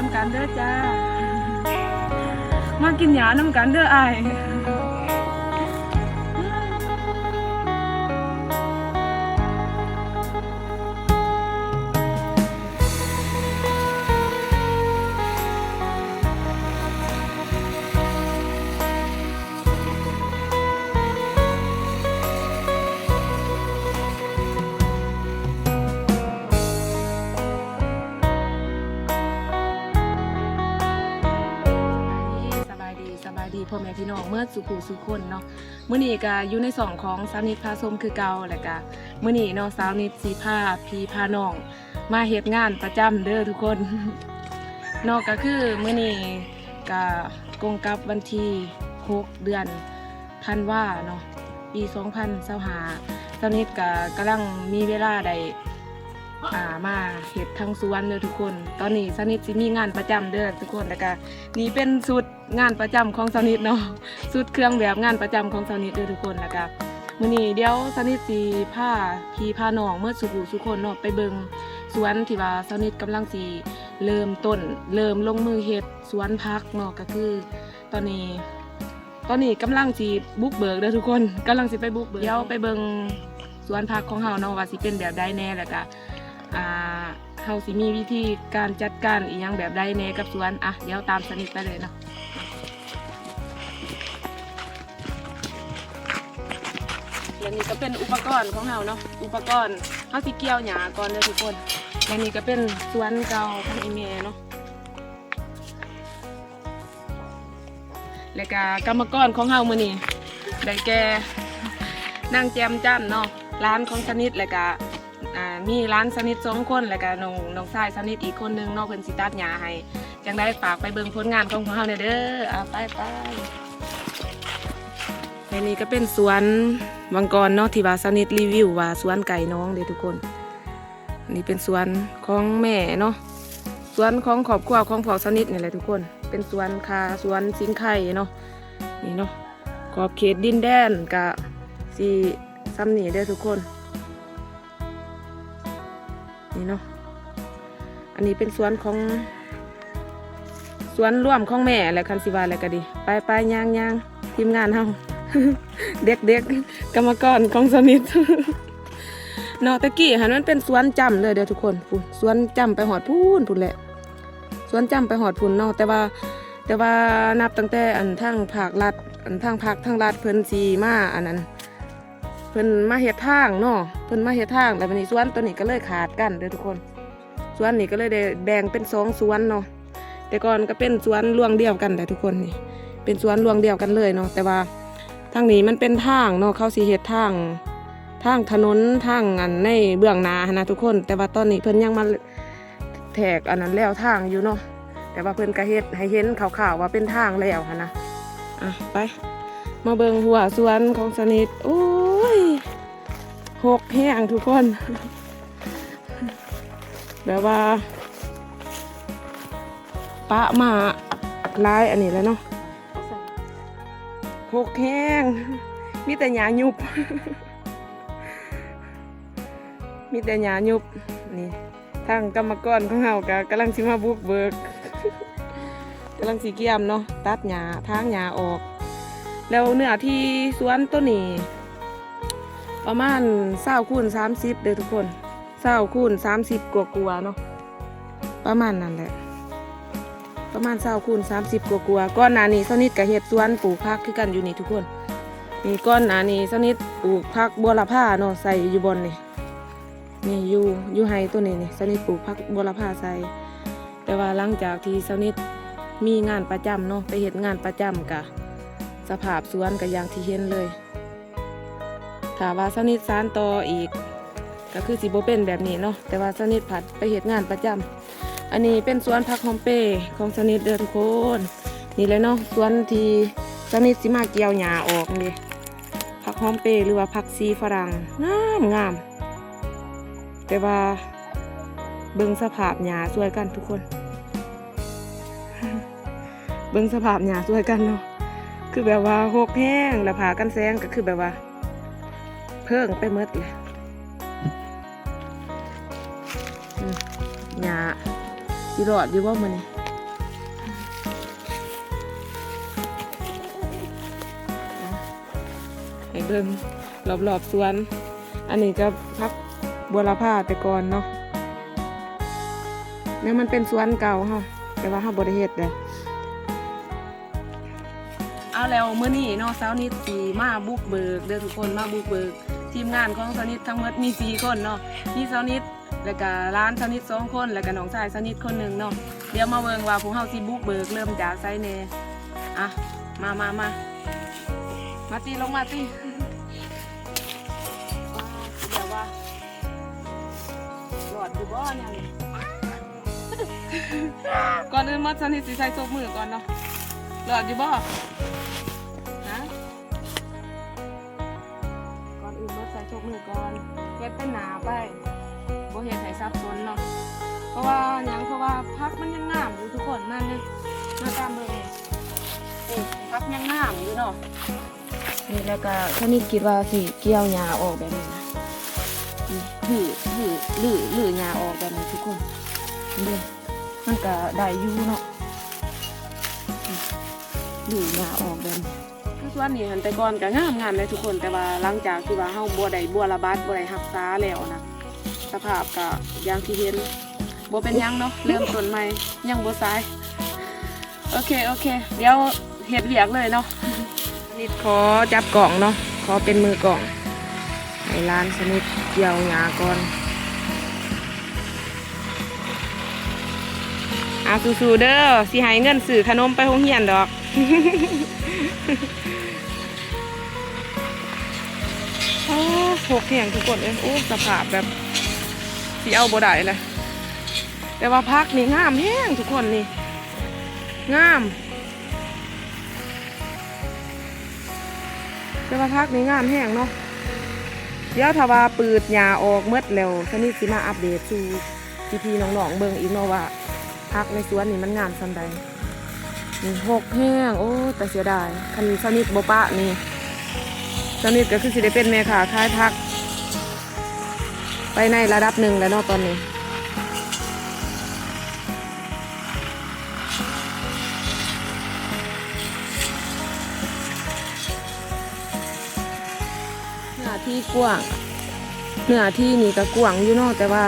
ນຳກັນເດີຈ້າ ມາກິນຫຍ້ານຳກັນເດີອ້າຍ. ສະບາຍດີ ສະບາຍດີ ສະບາຍດີພໍ່ແມ່ພີ່ນ້ອງເໝິດສູ່ຜູ້ສູ່ຄົນເນາະ. ມື້ນີ້ກະຢູ່ໃນຊ່ອງຂອງສາວນິດພາຊົມຄືເກົ່າ ແລະກະມື້ນີ້ເນາະ ສາວນິດຊິພາພີ່ພານ້ອງມາເຮັດງານປະຈຳເດີທຸກຄົນເນາະ. ກະຄືມື້ນີ້ກະກົງກັບວັນທີຫົກ ເດືອນ ທັນວາເນາະ ປີສອງພັນຊາວຫ້າ ສາວນິດກະກຳລັງມີເວລາໄດ້ ອ່າ ມາເຮັດທາງສວນເດີທຸກຄົນ. ຕອນນີ້ສາວນິດຊິມີງານປະຈຳເດີທຸກຄົນ ແລ້ວກະນີ້ເປັນຊຸດງານປະຈຳຂອງສາວນິດເນາະ ຊຸດເຄື່ອງແບບງານປະຈຳຂອງສາວນິດເດີທຸກຄົນ. ແລ້ວກະມື້ນີ້ດຽວສາວນິດຊິພາພີ່ພານ້ອງເໝິດສູ່ຜູ້ສູ່ຄົນເນາະ ໄປເບິ່ງສວນທີ່ວ່າສາວນິດກຳລັງຊິເລີ່ມຕົ້ນ ເລີ່ມລົງມືເຮັດສວນຜັກເນາະ. ກະຄືຕອນນີ້ ຕອນນີ້ກຳລັງຊິບຸກເບີກເດີທຸກຄົນ ກຳລັງຊິໄປບຸກເບີກ ດຽວໄປເບິ່ງສວນຜັກຂອງເຮົາເນາະ ວ່າຊິເປັນແບບໃດແດ່ ແລ້ວກະ ອ່າ ເຮົາຊິມີວິທີການຈັດການອີ່ຫຍັງແບບໃດແດ່ກັບສວນ. ອ່ະ ດຽວຕາມສາວນິດໄປເລີຍເນາະ. ແລະນີ້ກະເປັນອຸປະກອນຂອງເຮົາເນາະ ອຸປະກອນ ເຮົາຊິກ່ຽວຫຍ້າກ່ອນເດີທຸກຄົນ. ແລະນີ້ກະເປັນສວນເກົ່າຂອງອີ່ແມ່ເນາະ. ແລະກະກຳມະກອນຂອງເຮົາມື້ນີ້ໄດ້ແກ່ນາງແຈ່ມຈັນເນາະ ຫຼານຂອງສາວນິດ ແລະກະ ອ່າ ມີຫຼານສາວນິດສອງຄົນ ແລະກະນ້ອງ ນ້ອງຊາຍສາວນິດອີກຄົນໜຶ່ງເນາະ ເພິ່ນຊິຕັດຫຍ້າໃຫ້. ຈັ່ງໃດຝາກໄປເບິ່ງຜົນງານຂອງພວກເຮົາແດ່ເດີ. ອ່າ ໄປໆ ແລະນີ້ກະເປັນສວນວັງກອນເນາະ ທີ່ວ່າສາວນິດຣີວິວວ່າສວນໄກ່ນ້ອງເດ້ທຸກຄົນ. ນີ້ເປັນສວນຂອງແມ່ເນາະ ສວນຂອງຄອບຄົວຂອງພວກສາວນິດນີ້ແຫຼະທຸກຄົນ ເປັນສວນຂ່າ ສວນສິງໄຄເນາະ. ນີ້ເນາະ ຂອບເຂດດິນແດນກະຊິຊ່ຳນີ້ເດີທຸກຄົນ. ນີ້ເນາະ ອັນນີ້ເປັນສວນຂອງ ສວນລວມຂອງແມ່ແຫຼະ ຄັນຊິວ່າແລ້ວກະດີ. ໄປໆ ຍ່າງໆ ທີມງານເຮົາ ເດັກໆ ກຳມະກອນຂອງສາວນິດເນາະ. ແຕ່ກີ້ຫັ້ນມັນເປັນສວນຈ້ຳເລີຍເດີທຸກຄົນ ພຸ້ນ ສວນຈ້ຳໄປຮອດພຸ້ນ ພຸ້ນແຫຼະ ສວນຈ້ຳໄປຮອດພຸ້ນເນາະ. ແຕ່ວ່າ ແຕ່ວ່ານັບຕັ້ງແຕ່ອັນທາງພາກລັດ ອັນທາງພັກທາງລັດເພິ່ນຊິມາອັນນັ້ນ ເພິ່ນມາເຮັດທາງເນາະ ເພິ່ນມາເຮັດທາງ ແລ້ວບາດນີ້ສວນໂຕນີ້ກະເລີຍຂາດກັນເດີທຸກຄົນ. ສວນນີ້ກະເລີຍໄດ້ແບ່ງເປັນສອງສວນເນາະ ແຕ່ກ່ອນກະເປັນສວນລວງດຽວກັນແຫຼະທຸກຄົນ. ນີ້ເປັນສວນລວງດຽວກັນເລີຍເນາະ ແຕ່ວ່າທາງນີ້ມັນເປັນທາງເນາະ ເຂົາຊິເຮັດທາງ ທາງຖະໜົນ ທາງອັນໃນເບື້ອງໜ້າຫັ້ນນະທຸກຄົນ. ແຕ່ວ່າຕອນນີ້ເພິ່ນຍັງມາ ແທກອັນນັ້ນແລ້ວທາງຢູ່ເນາະ ແຕ່ວ່າເພິ່ນກະເຮັດໃຫ້ເຫັນຄ່າວໆວ່າເປັນທາງແລ້ວຫັ້ນນະ. ອ່ະ ໄປ ມາເບິ່ງຮົ້ວສວນຂອງສາວນິດ. ໂອ້ຍ ຮົກແຮງທຸກຄົນ ແບບວ່າປະມາຫຼາຍອັນນີ້ແຫຼະເນາະ ຮົກແຮງ ມີແຕ່ຫຍ້າຍຸບ ມີແຕ່ຫຍ້າຍຸບ. ນີ້ ທາງກຳມະກອນຂອງເຮົາກະກຳລັງຊິມາບຸກເບີກ ກຳລັງຊິກຽມເນາະ ຕັດຫຍ້າ ຖາງຫຍ້າອອກ. ແລ້ວເນື້ອທີ່ສວນໂຕນີ້ປະມານຊາວຄູນສາມສິບເດີທຸກຄົນ ຊາວຄູນສາມສິບກວ່າໆເນາະ ປະມານນັ້ນແຫຼະ ປະມານຊາວຄູນສາມສິບກວ່າໆ. ກ່ອນໜ້ານີ້ສາວນິດກະເຮັດສວນປູກຜັກຄືກັນຢູ່ນີ້ທຸກຄົນ. ນີ້ ກ່ອນໜ້ານີ້ສາວນິດປູກຜັກບົວລະພາເນາະ ໃສ່ຢູ່ບ່ອນນີ້ ນີ້ ຢູ່ ຢູ່ໄຮ່ໂຕນີ້ນີ້ ສາວນິດປູກຜັກບົວລະພາໃສ່. ແຕ່ວ່າຫຼັງຈາກທີ່ສາວນິດມີງານປະຈຳເນາະ ໄປເຮັດງານປະຈຳ ກະສະພາບສວນກະຢ່າງທີ່ເຫັນເລີຍ. ຖ້າວ່າສາວນິດສານຕໍ່ອີກ ກະຄືຊິບໍ່ເປັນແບບນີ້ເນາະ ແຕ່ວ່າສາວນິດພັດໄປເຮັດງານປະຈຳ. ອັນນີ້ເປັນສວນຜັກຫອມເປຂອງສາວນິດເດີທຸກຄົນ. ນີ້ແຫຼະເນາະ ສວນທີ່ສາວນິດຊິມາກ່ຽວຫຍ້າອອກນີ້ ຜັກຫອມເປ ຫຼືວ່າຜັກຊີຝຣັ່ງ ງາມໆ. ແຕ່ວ່າເບິ່ງສະພາບຫຍ້າຊ່ວຍກັນທຸກຄົນ ເບິ່ງສະພາບຫຍ້າຊ່ວຍກັນເນາະ ຄືແບບວ່າຮົກແຮງ ແລ້ວຜ້າກັນແສງກະຄືແບບວ່າເພີ້ງໄປເໝິດແຫຼະ. ອືມ ຫຍ້າຊິລອດຢູ່ບໍ່ມື້ນີ້? ເບິ່ງລອບໆສວນ. ອັນນີ້ກໍຜັກບົວລະພາແຕ່ກ່ອນເນາະ, ແລ້ວມັນເປັນສວນເກົ່າເຮົາ ແຕ່ວ່າເຮົາບໍ່ໄດ້ເຮັດເດ້. ເອົາ ແລ້ວມື້ນີ້ເນາະ ສາວນິດຊິມາບຸກເບີກເດີທຸກຄົນ, ມາບຸກເບີກ. ທີມງານຂອງສາວນິດທັງໝົດມີສີ່ຄົນເນາະ, ມີສາວນິດ ແລ້ວກະຫຼານສາວນິດສອງຄົນ ແລ້ວກະນ້ອງຊາຍສາວນິດຄົນໜຶ່ງເນາະ. ດຽວມາເບິ່ງວ່າພວກເຮົາຊິບຸກເບີກເລີ່ມຈາກໃສແດ່. ອ່ະ ມາ ມາ ມາ ມາຕິ ລົງມາຕິ. ດຽວວ່າ ລອດຢູ່ບໍ່ແນວນີ້? ກ່ອນອື່ນໝົດ ສາວນິດຊິໃສ່ໂຊກມືກ່ອນເນາະ. ລອດຢູ່ບໍ່? ຮະ? ກ່ອນອື່ນເບິດໃສ່ໂຊກມືກ່ອນ, ເຮັດເປັນໜ້າໄປ, ບໍ່ເຮັດໃຫ້ສັບສົນເນາະ. ເພາະວ່າຫຍັງ? ເພາະວ່າຜັກມັນຍັງງາມຢູ່ທຸກຄົນ. ນັ້ນເດ້ ມາຕາມເບິ່ງນີ້, ນີ້ ຜັກຍັງງາມຢູ່ເນາະ. ນີ້ ແລ້ວກະສາວນິດຄິດວ່າຊິກ່ຽວຫຍ້າອອກແບບນີ້ນະ, ຮື້ ຮື້ ຮື້ ຮື້ຫຍ້າອອກແບບນີ້ທຸກຄົນ. ນີ້ເດ້ ມັນກະໄດ້ຢູ່ເນາະ, ຮື້ຫຍ້າອອກແບບນີ້. ຄືສວນນີ້ຫັ້ນ ແຕ່ກ່ອນກະງາມໆເດ້ທຸກຄົນ, ແຕ່ວ່າຫຼັງຈາກທີ່ວ່າເຮົາບໍ່ໄດ້ບົວລະບັດ ບໍ່ໄດ້ຮັກສາແລ້ວນະ, ສະພາບກະຢ່າງທີ່ເຫັນ. ບໍ່ເປັນຫຍັງເນາະ, ເລີ່ມຕົ້ນໃໝ່ ຍັງບໍ່ສາຍ. ໂອເຄ ໂອເຄ ດຽວເຮັດວຽກເລີຍເນາະ. ສາວນິດຂໍຈັບກ້ອງເນາະ, ຂໍເປັນມືກ້ອງ ໃຫ້ຫຼານສາວນິດກ່ຽວຫຍ້າກ່ອນ. ອ່າ ສູ້ໆເດີ, ຊິໃຫ້ເງິນຊື້ຂະໜົມໄປໂຮງຮຽນດອກ. ໂອ້ ໂພກແຮງທຸກຄົນເອີຍ. ໂອ້ ສະພາບແບບຊິເອົາບໍ່ໄດ້ລະ, ແຕ່ວ່າຜັກນີ້ງາມແຮງທຸກຄົນ, ນີ້ງາມ. ແຕ່ວ່າຜັກນີ້ງາມແຮງເນາະ. ດຽວຖ້າວ່າປືດຫຍ້າອອກໝົດແລ້ວ ສາວນິດຊິມາອັບເດດສູ່ພີ່ໆນ້ອງໆເບິ່ງອີກເນາະ ວ່າຜັກໃນສວນນີ້ມັນງາມສ່ຳໃດ. ນີ້ຮົກແຮງ, ໂອ້ ແຕ່ເສຍດາຍ. ຄັນສາວນິດບໍ່ປະນີ້ ສາວນິດກໍຄືຊິໄດ້ເປັນແມ່ຄ້າຂາຍຜັກໄປໃນລະດັບໜຶ່ງແລ້ວເນາະຕອນນີ້. ເນື້ອທີ່ກວ້າງ, ເນື້ອທີ່ນີ້ກໍກວ້າງຢູ່ເນາະ, ແຕ່ວ່າ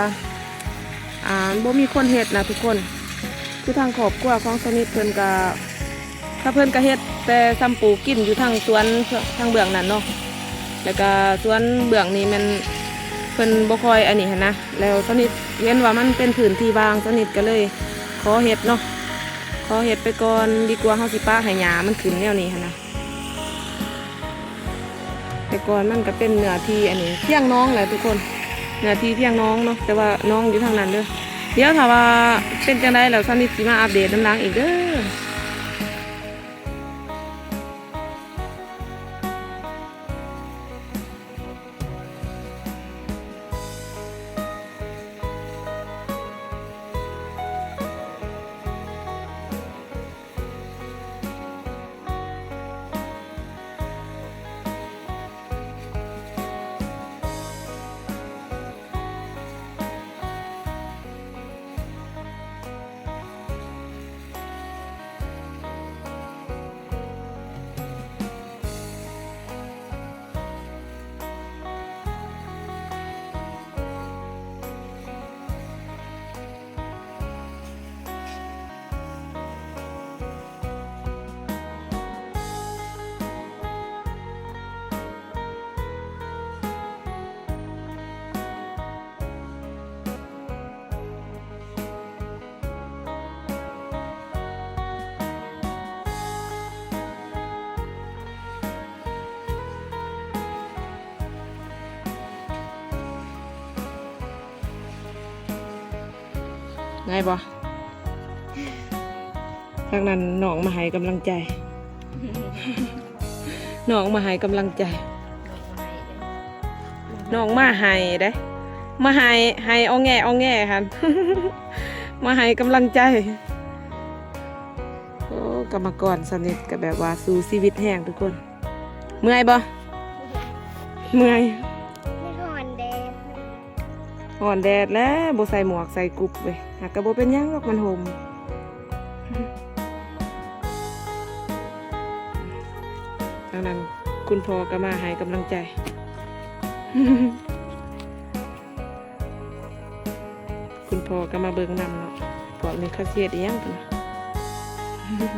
ອ່າ ບໍ່ມີຄົນເຮັດນະທຸກຄົນ. ຄືທາງຄອບຄົວຂອງສາວນິດເພິ່ນກໍ ຖ້າເພິ່ນກໍເຮັດແຕ່ສ່ຳປູກກິນຢູ່ທາງສວນທາງເບື້ອງນັ້ນເນາະ, ແລ້ວກໍສວນເບື້ອງນີ້ແມ່ນເພິ່ນບໍ່ຄ່ອຍອັນນີ້ຫັ້ນນະ. ແລ້ວສາວນິດເຫັນວ່າມັນເປັນພື້ນທີ່ວ່າງ, ສາວນິດກໍເລີຍຂໍເຮັດເນາະ, ຂໍເຮັດໄປກ່ອນດີກວ່າເຮົາຊິປະໃຫ້ຫຍ້າມັນຂຶ້ນແນວນີ້ຫັ້ນນະ. ແຕ່ກ່ອນມັນກໍເປັນເນື້ອທີ່ອັນນີ້ ພຽງໜອງແຫຼະທຸກຄົນ, ເນື້ອທີ່ພຽງໜອງເນາະ, ແຕ່ວ່າໜອງຢູ່ທາງນັ້ນເດີ. ດຽວຖ້າວ່າເປັນຈັ່ງໃດແລ້ວ ສາວນິດຊິມາອັບເດດນຳຫຼັງອີກເດີ. ງ່າຍບໍ່? ທາງນັ້ນນ້ອງມາໃຫ້ກຳລັງໃຈ, ນ້ອງມາໃຫ້ກຳລັງໃຈ, ນ້ອງມາໃຫ້ເດ້, ມາໃຫ້ ໃຫ້ອອແງອອແງຫັ້ນ ມາໃຫ້ກຳລັງໃຈ. ໂອ້ ກຳມະກອນສາວນິດກໍແບບວ່າສູ້ຊີວິດແຮງທຸກຄົນ. ເມື່ອຍບໍ່? ເມື່ອຍ. ມັນຮ້ອນແດດ. ຮ້ອນແດດແຫຼະ ບໍ່ໃສ່ໝວກໃສ່ກຸບເວີຍ, ຫາກກໍບໍ່ເປັນຫຍັງດອກ ມັນຫົ່ມ. ທາງນັ້ນ ຄຸນພໍ່ກໍມາໃຫ້ກຳລັງໃຈ ຄຸນພໍ່ກໍມາເບິ່ງນຳເນາະ. ພວກນີ້ເຂົາຊິເຮັດອີ່ຫຍັງພຸ້ນນ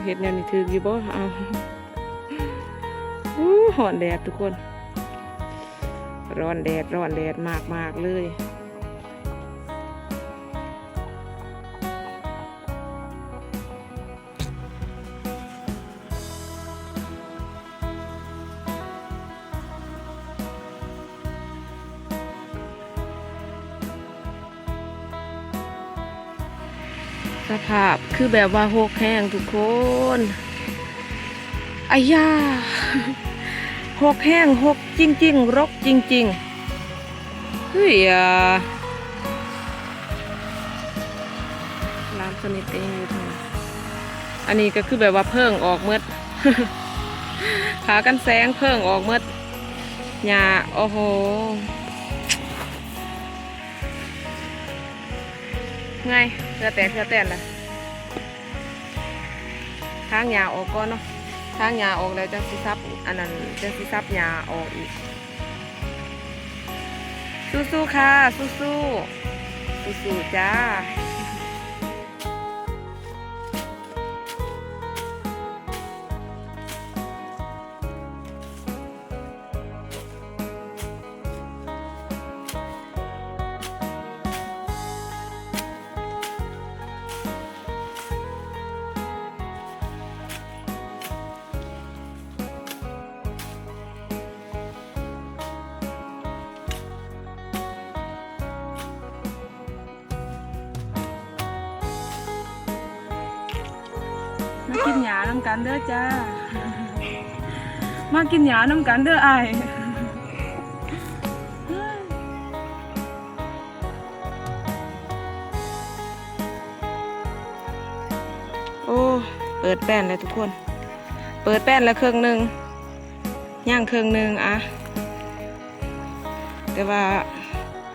ະ? ເຮັດແນວນີ້ຖືກຢູ່ບໍ່? ອ້າວ ອູ້ ຮ້ອນແດດທຸກຄົນ ຮ້ອນແດດ ຮ້ອນແດດມາກໆເລີຍ. ສະພາບຄືແບບວ່າຮົກແຮງທຸກຄົນ. ອາຢາ ຮົກແຮງ ຮົກຈິງໆ ລົກຈິງໆ. ເຮີ້ຍ ຫຼານສະນິດກໍຍັງຢູ່ທາງນັ້ນ. ອັນນີ້ກໍຄືແບບວ່າເຜິ້ງອອກໝົດ ຜ້າກັນແສງເຜິ້ງອອກໝົດ. ຫຍ້າ ໂອ້ໂຫ ເມື່ອຍ ເຫື່ອແຕກເຫື່ອແຕນລະ. ຖາງຫຍ້າອອກກ່ອນເນາະ ຖາງຫຍ້າອອກແລ້ວຈັ່ງຊິສັບ ອັນນັ້ນ ຈັ່ງຊິສັບຫຍ້າອອກອີກ. ສູ້ໆ ຄ່ະ ສູ້ໆ ສູ້ໆ ຈ້າ. ມາກິນຫຍ້ານຳກັນເດີຈ້າ ມາກິນຫຍ້ານຳກັນເດີອ້າຍ. ໂອ້ ເປີດແປ້ນແລ້ວທຸກຄົນ ເປີດແປ້ນແລ້ວເຄິ່ງໜຶ່ງ ຍັງເຄິ່ງໜຶ່ງອະ ແຕ່ວ່າ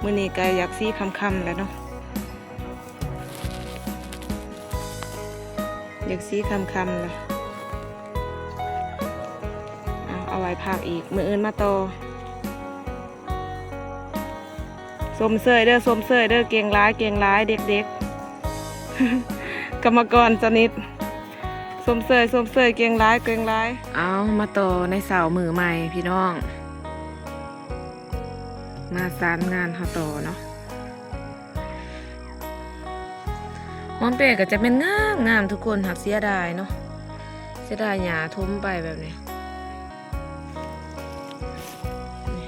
ມື້ນີ້ກໍຢາກຊິຄ່ຳໆແລ້ວເນາະ ຢາກຊິຄ່ຳໆແລ້ວ. ເອົາ ເອົາໄວ້ພັກອີກ ມື້ອື່ນມາຕໍ່. ຊົມເຊີຍເດີ ຊົມເຊີຍເດີ ເກັ່ງຫຼາຍ ເກັ່ງຫຼາຍ ເດັກໆ ກຳມະກອນສະນິດ ຊົມເຊີຍ ຊົມເຊີຍ ເກັ່ງຫຼາຍ ເກັ່ງຫຼາຍ. ເອົາ ມາຕໍ່ໃນເຊົ້າມື້ໃໝ່ພີ່ນ້ອງ ມາສານງານເຮົາຕໍ່ເນາະ. ຫອມເປ້ກໍຈະແມ່ນງາມໆ ທຸກຄົນ ຫາກເສຍດາຍເນາະ ເສຍດາຍຫຍ້າຖົມໄປແບບນີ້. ນີ້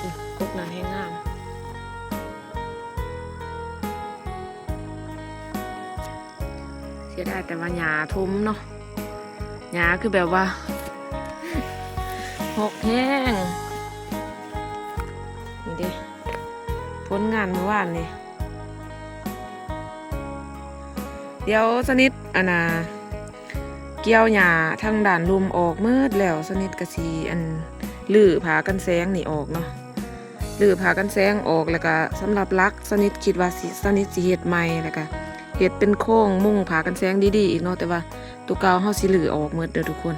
ນີ້ ກົກນັ້ນແຮງງາມ ເສຍດາຍແຕ່ວ່າຫຍ້າຖົມເນາະ ຫຍ້າຄືແບບວ່າຮົກແຮງ. ນີ້ເດ້ ຜົນງານມື້ວານນີ້ ດຽວສະນິດ ອັນນ່າ ກ່ຽວຫຍ້າທາງດ້ານລຸ່ມອອກໝົດແລ້ວ ສະນິດກໍຊິ ອັນ ຮື້ຜ້າກັນແສງນີ້ອອກເນາະ ຮື້ຜ້າກັນແສງອອກ ແລ້ວກໍສຳລັບຫຼັກ ສະນິດຄິດວ່າຊິ ສະນິດຊິເຮັດໃໝ່ ແລ້ວກໍເຮັດເປັນໂຄງມຸງຜ້າກັນແສງດີໆອີກເນາະ ແຕ່ວ່າໂຕເກົ່າເຮົາຊິຮື້ອອກໝົດເດີທຸກຄົນ.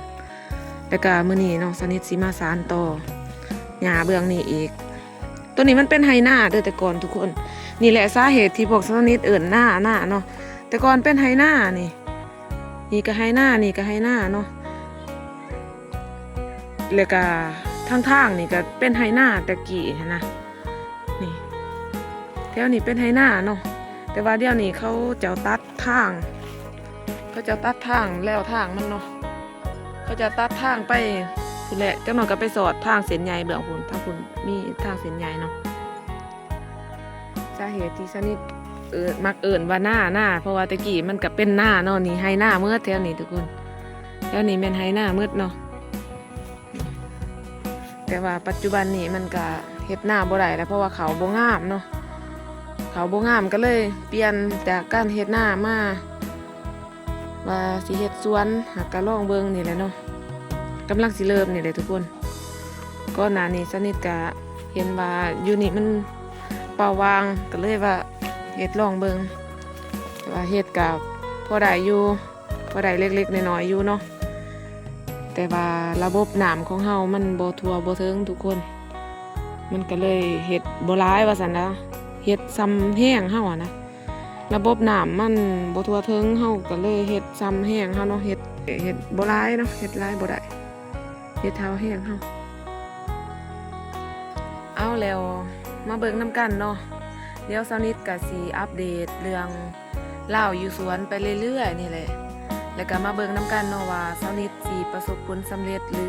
ແລ້ວກໍມື້ນີ້ເນາະ ສະນິດຊິມາສານຕໍ່ຫຍ້າເບື້ອງນີ້ອີກ. ໂຕນີ້ມັນເປັນໄຮ່ນາເດີແຕ່ກ່ອນທຸກຄົນ ນີ້ແຫຼະສາເຫດທີ່ພວກສະນິດເອີ້ນນາ ນາເນາະ ແຕ່ກ່ອນເປັນໄຮ່ນານີ້ ນີ້ກໍໄຮ່ນາ ນີ້ກໍໄຮ່ນາເນາະ ແລ້ວກໍທາງທາງນີ້ກໍເປັນໄຮ່ນາແຕ່ກີ້ຫັ້ນນະ ນີ້ ແຖວນີ້ເປັນໄຮ່ນາເນາະ ແຕ່ວ່າດຽວນີ້ເຂົາເຈົ້າຕັດທາງ ເຂົາເຈົ້າຕັດທາງແລ້ວທາງມັນເນາະ ເຂົາຈະຕັດທາງໄປພຸ້ນແຫຼະ ຈັກໜ່ອຍກໍໄປສອດທາງເສັ້ນໃຫຍ່ເບື້ອງພຸ້ນ ທາງພຸ້ນມີທາງເສັ້ນໃຫຍ່ເນາະ. ສາເຫດທີ່ສະນິດ ເອີ້ນ ມັກເອີ້ນວ່ານາ ນາ ເພາະວ່າແຕ່ກີ້ມັນກໍເປັນນາເນາະ ນີ້ໄຮ່ນາໝົດແຖວນີ້ທຸກຄົນ ແຖວນີ້ແມ່ນໄຮ່ນາໝົດເນາະ. ແຕ່ວ່າປັດຈຸບັນນີ້ມັນກະເຮັດນາບໍ່ໄດ້ແລ້ວ ເພາະວ່າເຂົ້າບໍ່ງາມເນາະ ເຂົ້າບໍ່ງາມ ກໍເລີຍປ່ຽນຈາກການເຮັດນາມາ ວ່າຊິເຮັດສວນ ຫາກະລອງເບິ່ງນີ້ແຫຼະເນາະ ກຳລັງຊິເລີ່ມນີ້ແຫຼະທຸກຄົນ. ກ່ອນໜ້ານີ້ສະນິດກະເຫັນວ່າຢູ່ນີ້ມັນເປົ່າວ່າງ ກໍເລີຍວ່າເຮັດລອງເບິ່ງ ແຕ່ວ່າເຮັດກະພໍໄດ້ຢູ່ ພໍໄດ້ເລັກໆນ້ອຍໆຢູ່ເນາະ. ແຕ່ວ່າລະບົບນ້ຳຂອງເຮົາມັນບໍ່ທົ່ວບໍ່ເຖິງທຸກຄົນ ມັນກໍເລີຍເຮັດບໍ່ຫຼາຍວ່າຊັ້ນລະ ເຮັດຊ່ຳແຮງເຮົາຫັ້ນນະ. ລະບົບນ້ຳມັນບໍ່ທົ່ວເຖິງ ເຮົາກໍເລີຍເຮັດຊ່ຳແຮງເຮົາເນາະ ເຮັດ ເຮັດບໍ່ຫຼາຍເນາະ ເຮັດຫຼາຍບໍ່ໄດ້ ເຮັດເທົ່າແຮງເຮົາ. ເອົາ ແລ້ວມາເບິ່ງນຳກັນເນາະ ດຽວສາວນິດກໍຊິອັບເດດເລື່ອງລາວຢູ່ສວນໄປເລື້ອຍໆນີ້ແຫຼະ ແລ້ວກໍມາເບິ່ງນຳກັນເນາະວ່າສາວນິດຊິປະສົບຜົນສຳເລັດ ຫຼື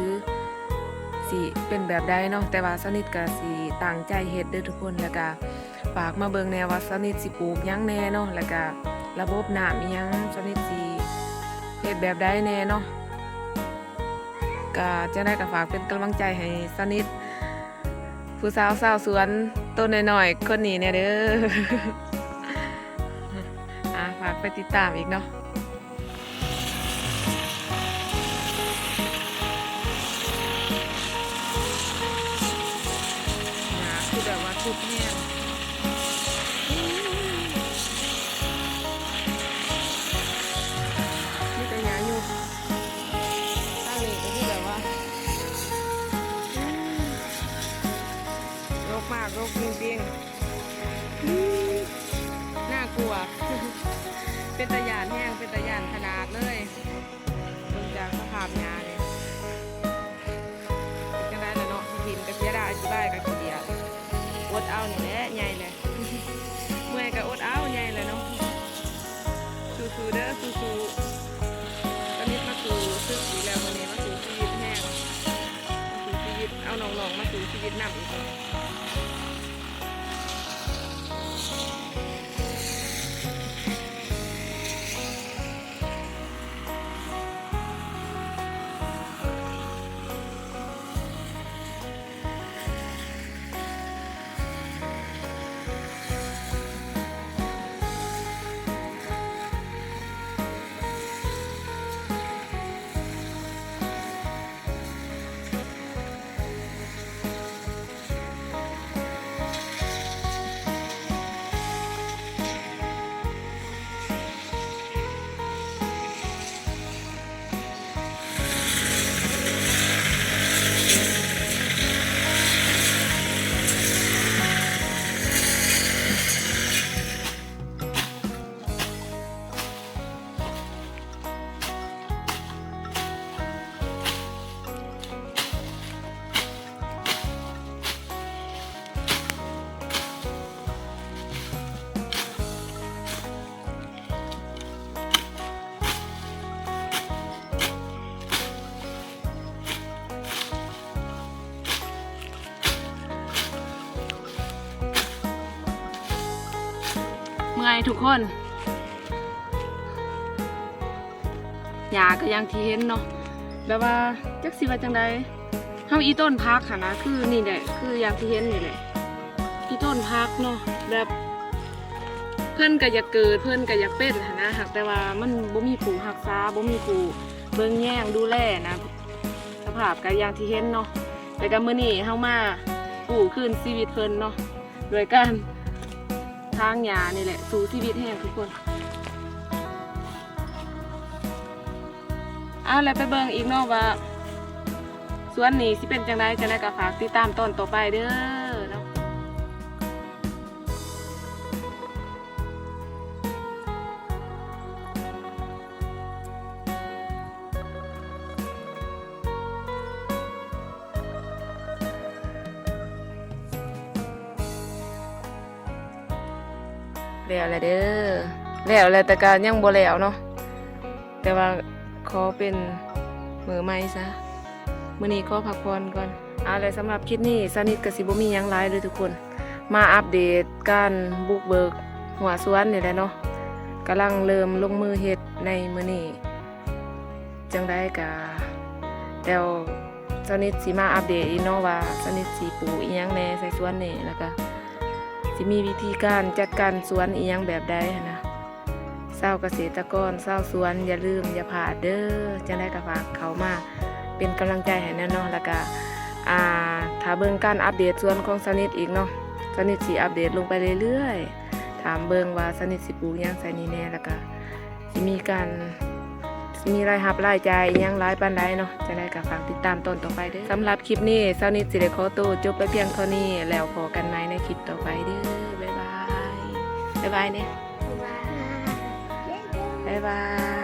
ຊິເປັນແບບໃດເນາະ ແຕ່ວ່າສາວນິດກໍຊິຕັ້ງໃຈເຮັດເດີທຸກຄົນ ແລ້ວກໍ ຝາກມາເບິ່ງແດ່ວ່າສາວນິດຊິປູກຫຍັງແດ່ເນາະ ແລ້ວກະລະບົບນ້ຳອີ່ຫຍັງສາວນິດຊິເຮັດແບບໃດແດ່ເນາະ. ກະຈັ່ງໃດກະຝາກເປັນກຳລັງໃຈໃຫ້ສາວນິດ ຜູ້ສາວຊາວສວນໂຕນ້ອຍໆຄົນນີ້ແດ່ເດີ. ອ່າ ຝາກໄປຕິດຕາມອີກເນາະ. ຫຍ້າຄືແບບວ່າທຶບແຮງ ມີແຕ່ຫຍ້າຍຸບ. ທາງນີ້ກໍຄືແບບວ່າ ລົກມາກ ລົກຈິງໆ. ອືມ ໜ້າກົວ ເປັນຕາຢ້ານແຮງ ເປັນຕາຢ້ານຂະໜາດເລີຍ ເບິ່ງຈາກສະພາບຫຍ້ານີ້. ເປັນຈັ່ງໃດລະເນາະ ເຫັນກະເສຍດາຍ ຊິບາຍກະຂີ້ດຽດ ອົດເອົານີ້ແຫຼະ ໃຫຍ່ແຫຼະ ເມື່ອຍກະອົດເອົາ ໃຫຍ່ແຫຼະເນາະ. ສູ້ໆເດີ ສູ້ໆ ຕອນນີ້ມາສູ້ສຶກອີກແລ້ວ ມື້ນີ້ມາສູ້ຊີວິດແຮງ ມາສູ້ຊີວິດ ເອົານ້ອງໆມາສູ້ຊີວິດນຳອີກ. ເມື່ອຍທຸກຄົນ ຫຍ້າກໍຢ່າງທີ່ເຫັນເນາະ ແບບວ່າຈັກຊິວ່າຈັ່ງໃດ ເຮົາອີ່ຕົ້ນຜັກຫັ້ນນະ ຄືນີ້ແຫຼະ ຄືຢ່າງທີ່ເຫັນນີ້ແຫຼະ ອີ່ຕົ້ນຜັກເນາະ ແບບເພິ່ນກໍຢາກເກີດ ເພິ່ນກໍຢາກເປັນຫັ້ນນະ ຫາກແຕ່ວ່າມັນບໍ່ມີຜູ້ຮັກສາ ບໍ່ມີຜູ້ເບິ່ງແຍງດູແລນະ ສະພາບກໍຢ່າງທີ່ເຫັນເນາະ. ແລ້ວກໍມື້ນີ້ເຮົາມາກູ້ຄືນຊີວິດເພິ່ນເນາະ ດ້ວຍການ ທາງຫຍ້ານີ້ແຫຼະ ສູ້ຊີວິດແຮງທຸກຄົນ. ເອົາ ແລ້ວໄປເບິ່ງອີກເນາະວ່າສວນນີ້ຊິເປັນຈັ່ງໃດ, ຈັ່ງໃດກໍຝາກຕິດຕາມຕອນຕໍ່ໄປເດີເນາະ. ແລ້ວແຫຼະເດີ ແລ້ວແຫຼະ ແຕ່ກະຍັງບໍ່ແລ້ວເນາະ ແຕ່ວ່າຂໍເປັນມື້ໃໝ່ຊະ ມື້ນີ້ຂໍພັກຜ່ອນກ່ອນ. ເອົາ ແລະ ສຳລັບຄລິບນີ້ ສາວນິດກະຊິບໍ່ມີຫຍັງຫຼາຍເດີທຸກຄົນ ມາອັບເດດການບຸກເບີກຮົ້ວສວນນີ້ແຫຼະເນາະ ກຳລັງເລີ່ມລົງມືເຮັດໃນມື້ນີ້. ຈັ່ງໃດກະ ແລ້ວສາວນິດຊິມາອັບເດດອີກເນາະວ່າ ສາວນິດຊິປູກອີ່ຫຍັງແດ່ໃສ່ສວນນີ້ ແລ້ວກະຊິມີວິທີການຈັດການສວນອີ່ຫຍັງແບບໃດຫັ້ນນະ. ຊາວກະເສດຕະກອນ ຊາວສວນ ຢ່າລືມຢ່າພາດເດີ. ຈັ່ງໃດກະຝາກເຂົ້າມາເປັນກຳລັງໃຈໃຫ້ແດ່ເນາະ ແລ້ວກະ ອ່າ ຖ້າເບິ່ງການອັບເດດສວນຂອງສາວນິດອີກເນາະ ສາວນິດຊິອັບເດດລົງໄປເລື້ອຍໆ ຖາມເບິ່ງວ່າສາວນິດຊິປູກຫຍັງໃສ່ນີ້ແດ່ ແລ້ວກະ ຊິມີການ ມີລາຍຮັບລາຍຈ່າຍອີ່ຫຍັງຫຼາຍປານໃດເນາະ. ຈັ່ງໃດກໍຝາກຕິດຕາມຕອນຕໍ່ໄປເດີ້. ສຳລັບຄລິບນີ້ ສາວນິດຊິໄດ້ຂໍໂຕຈົບໄປພຽງເທົ່ານີ້ ແລ້ວພໍ້ກັນໃໝ່ໃນຄລິບຕໍ່ໄປເດີ້. ບາຍບາຍ ບາຍບາຍແນ່ ບາຍບາຍ.